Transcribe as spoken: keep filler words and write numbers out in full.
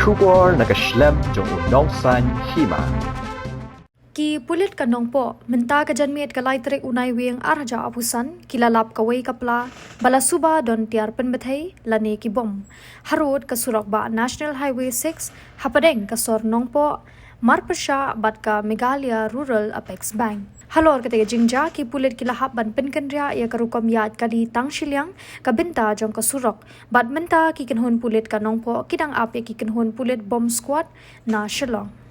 Khubor na ka shlem jong u Nongsaiñ Hima. Ki pulit ka Nongpoh, mynta ka janmiet ka lai tarik u Naiwieng ar hajar arphew san, ki la lap kawei ka pla ba la suba don tiar pynbthei lane ki bom harud ka surok bah National Highway six, hapdeng ka sor Nongpoh, Marpyrshah bad ka Meghalaya Rural Apex Bank. Halor kata ka jingjia, ki pulit ki la hap ban pynkynriah ïa ka rukom ïaid kali tang shiliang ka bynta jong ka surok. Bad mynta ki kynhun pulit ka Nongpoh ki dang ap ïa ki kynhun pulit bomb squad na Shillong.